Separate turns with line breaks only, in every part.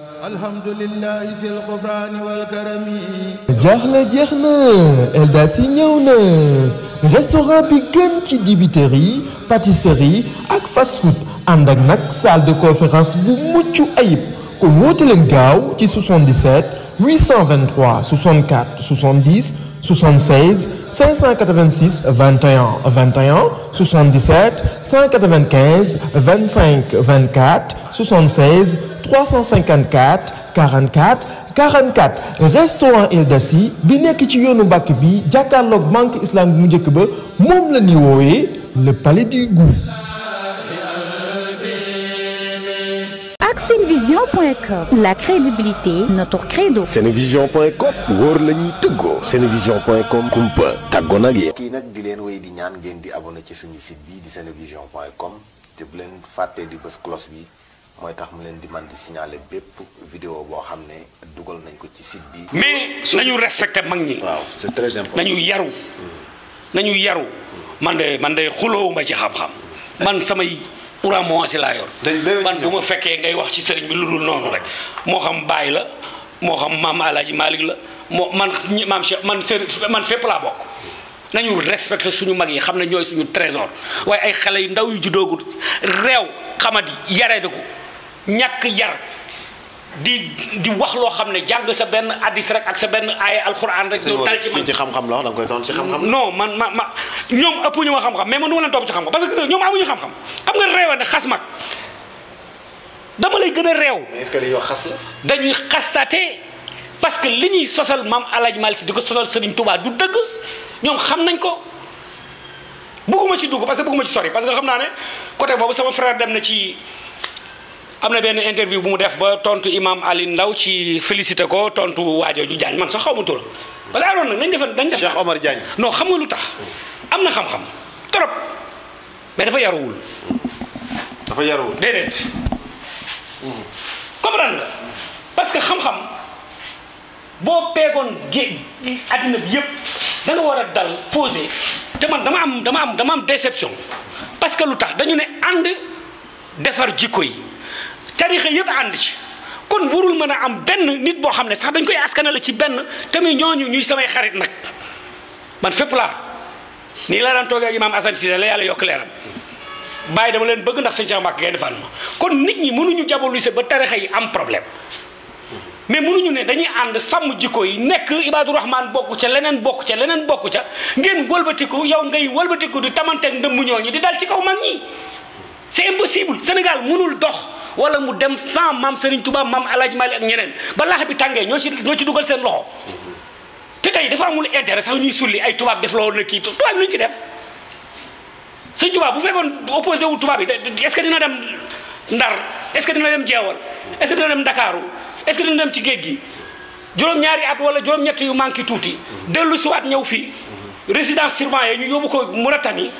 alhamdulillahi sil ghufrani wal karami.
jaaxle jeex na Eldassi ñëw na restaurant bi gën ci dibiterie pâtisserie ak fast food ànd ak nag salle de conférence bu mucc ayib kon woote leen gaaw ci 77 823 64 70 76 586 21 21 77 195 25 24 76 354 44 44 restaurant Eldassi bi nekk ci yoonu Mbàkke bi jàkkaarloog banque islamique mu njëkk ba moom la ñuy woowee le palais du goût.
ak Senevision.com la crédibilité notre credo.
Senevision.com wóor la ñuy tëggoo. Senevision.com kumpa tàggoo nag yéen.
kii nag di leen wéy di ñaan ngeen di abonné ci suñu site bi di Senevision.com te bu leen fàttee di bës cloche bi mooy tax mu leen di man di signaler bépp vidéo boo xam ne dugal nañ ko ci site bi.
mais nañu respecté mag ñi.
waaw c'est très important.
nañu yaru. man de xuloowuma ci xam-xam. man samay ura moisi laa yor. man bu ma fekkee ngay wax ci sëriñ bi lu dul noonu rek moo xam Baye la moo xam maam Alaaji Malick la maam Cheikh man fépp laa bokk. nañu respecté suñu mag yi xam ne ñooy suñu trésor waaye ay xale yu ndaw yu juddoogu réew xamadi yaree ko ñàkk yar di wax loo xam ne jàng sa benn hadis rek ak sa benn aaya alxuraan rek. ñëw dal ci man
ci xam-xam la wax da nga koy doon ci xam-xam.
non man ñoom ëpp ñu ma xam-xam mais man du ma leen topp ci xam-xam parce que ñoom amuñu xam-xam xam nga réew ne xas mag dama lay gën a réew.
mais est-ce que li ñuy wax xas la.
dañuy xastaate parce que li ñuy sosal maam El Hadj Malick Sy di ko sosal Serigne Touba du dëgg ñoom xam nañ ko bëgguma ci dugg parce que bëgguma ci sori parce que xam naa ne côté boobu sama frère dem na ci. am na benn interview bu mu def ba tontu imam Ali Ndaw ci félicité ko tontu waajooju Diagne man sax xaw ma turam parce que aroon nag dañ def
Cheikh Omar Diagne.
non xam nga lu tax am na xam-xam trop mais dafa yaruwul.
dafa yaruwul
déedéet. comprendre nga parce que xam-xam boo peegoon addina bi yëpp da nga war a dal posé te man dama am déception parce que lu tax dañu ne ànd defar jikko yi. tarixa yëpp ànd ci kon warul mën a am benn nit boo xam ne sax dañ koy askanale ci benn tamit ñooñu ñuy samay xarit nag man fépp laa nii la daan toogee ak imaam Assane Cissé la yàlla yokk leeram bàyyi dama leen bëgg ndax sëñ Cheikh Mbacke Gaïndé Fatma kon nit ñi mënuñu jabolise ba tarixa yi am problème mais mënuñu ne dañuy ànd sàmm jikko yi nekk Ibadu Rahman bokk ca leneen bokk ca ngeen wëlbatiku yow ngay wëlbatiku di tamanteeg ndëmmu ñooñu di dal ci kaw mag ñi c'est impossible Sénégal mënul dox wala mu dem sans maam Serigne Touba maam El Hadj Malick ak ñeneen ba laax bi tàngee ñoo ci dugal seen loxo te tey dafa amul intérêt sax ñuy sulli ay tubaab def loo na kii tubaab lu ñu ci def Serigne Touba bu fekkoon opposé wu tubaab yi est-ce que dina dem Ndar est-ce que dina dem Jeewal est-ce que dina dem Ndakaaru est-ce que dina dem ci géej gi juróom-ñaari at wala juróom-ñett yu manqué tuuti dellu siwaat ñëw fii résidence surveillée ñu yóbbu ko Mauritanie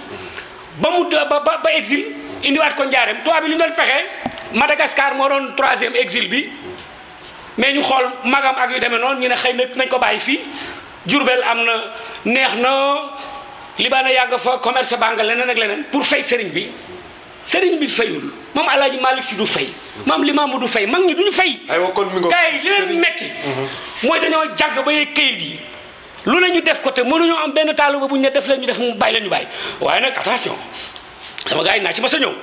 ba exil indiwaat ko njaareem tubaab bi lu ñu doon fexe Madagascar moo doon 3e exil bi mais ñu xool magam ak yu demee noonu ñu ne xëy na nañ ko bàyyi fii Jurbel am na neex na Libaana yàgg fa commerce baa nga leneen ak leneen pour fay sëriñ bi fayul moom El Hadj Malick Sy du fay maam Limaamu du fay mag ñi duñu fay.
aywa kon mi ngi
kay li leen metti mooy dañoo jàgg ba yee kayit yi lu ne ñu def ko te mënuñoo am benn taalu ba bu ñu ne def leen ñu def mu bàyyi leen ñu bàyyi waaye nag attention sama gars yi naa ci ma sa ñëw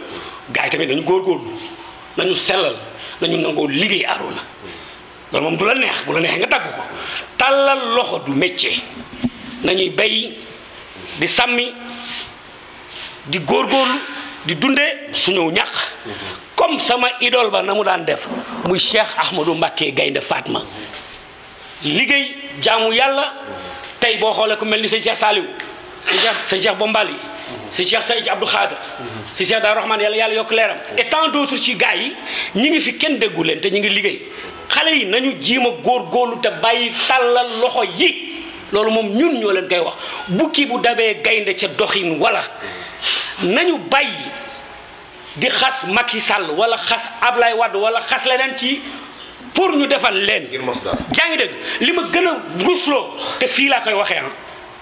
gars yi tamit nañu góorgóorlu. nañu sellal nañu nangoo liggéey Arouna loolu moom du la neex bu la neexee nga dagg ko tàllal loxo du métier nañuy bay di sàmmi di góorgóorlu di dundee suñu ñax comme sama idole ba na mu daan def muy Cheikh Ahmadou Mbacké Gaïndé Fatma liggéey jaamu yàlla tey boo xoolee ku mel ni sëñ Cheikh Saliou sëñ Cheikh Bombali sëñ Cheikh Saïd Abdou Khadre sëñ Cheikh Darou Rahman yàlla yokk leeram et tant d'autres ci gars yi ñi ngi fi kenn déggu leen te ñi ngi liggéey xale yi nañu jiim a góorgóorlu te bàyyi tàllal loxo yi loolu moom ñun ñoo leen koy wax bukki bu dabee gaynde ca doxin wala nañu bàyyi di xas Macky Sall wala xas Ablaye Wade wala xas leneen ci pour ñu defal leen jaa ngi dégg li ma gën a rusloo te fii laa koy waxee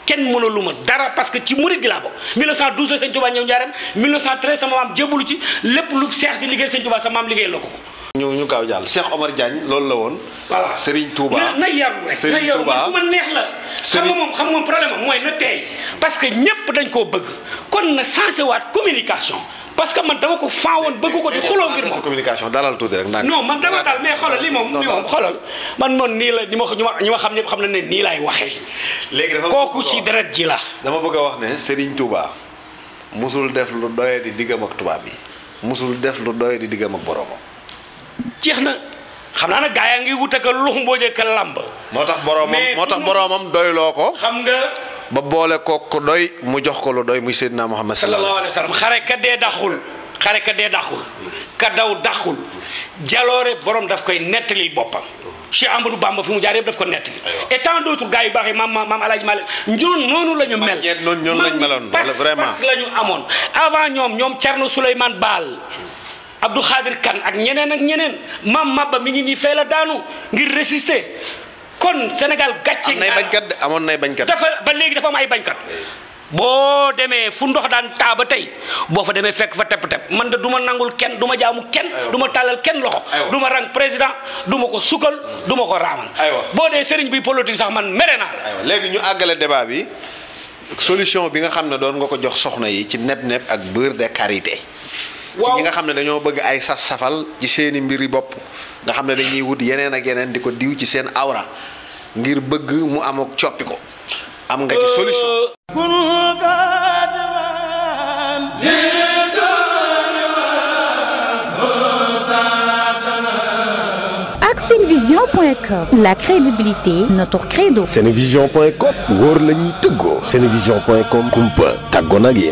kenn mënalu ma dara parce que ci murit gi laa bokk 1912 la sëñ Touba ñëw njaareem 1913 sama maam jébbalu ci lépp lu seex di liggéey sëñ Touba sa maam liggéeyal la ko
ñu gaaw jàll Cheikh Omar Diagne loolu la woon.
voilà
Serigne Touba
na yaru rek na yaru man neex la. xam nga moom problème am mooy na tey parce que ñëpp dañ koo bëgg kon na sensé waat communication parce que man dama ko faawoon bëgg ko di xuloo ngir moom
communication dalal tuuti rek. non
man dama daal mais xoolal li moom xoolal man nii la ñi ma xam ñëpp xam na ne nii laay waxee. léegi dafa kooku ci deret ji la.
dama bëgg a wax ne Serigne Touba musul def lu doye di diggam ak tubaab bi musul def lu doye di diggam ak boromam.
jeex na xam naa nag gaa yaa ngi wute ka lux mbooje ka làmb.
moo tax boromam doyloo ko.
xam nga.
ba boole ko doy mu jox ko lu doy muy Seydina Muhammad sallallahu alayhi wa sallam.
xare ka dee daxul ka daw daxul jaloore borom daf koy nettali boppam. Cheikh Amadou Bamba fi mu jaar yëpp daf ko nettali. et tant d'autres gars yu baax yi maam El Hadj Malick ñun noonu la ñu mel.
noonu lañ meloon vraiment
pas la ñu amoon avant ñoom Thierno Souleymane Baal. Abdou Khadir Kane ak ñeneen maam Mabba mi ngi nii fee la daanu ngir résister kon Sénégal gàcce.
amoon nay bañkat
ba léegi dafa am ay bañkat. boo demee fu ndox daan taa ba tey boo fa demee fekk fa tepp man de du ma nangul kenn du ma jaamu kenn. du ma tàllal kenn loxo. du ma rang président du ma ko sukkal du ma ko raamal. boo dee sëriñ bi politique sax man mere naa la.
léegi ñu àggale débat bi solution bi nga xam ne doon nga ko jox soxna yi ci nepp ak beurre de karité. ci ñi nga xam ne dañoo bëgg ay saf-safal ci seeni mbiri bopp nga xam ne dañuy wut yeneen ak yeneen di ko diw ci seen awra ngir bëgg mu am ak coppi ko am nga ci solution.
ak Senevision.com la crédibilité notre credo.
Senevision.com wóor la ñuy tëggoo. Senevision.com kumpa tàggoo nag yéen.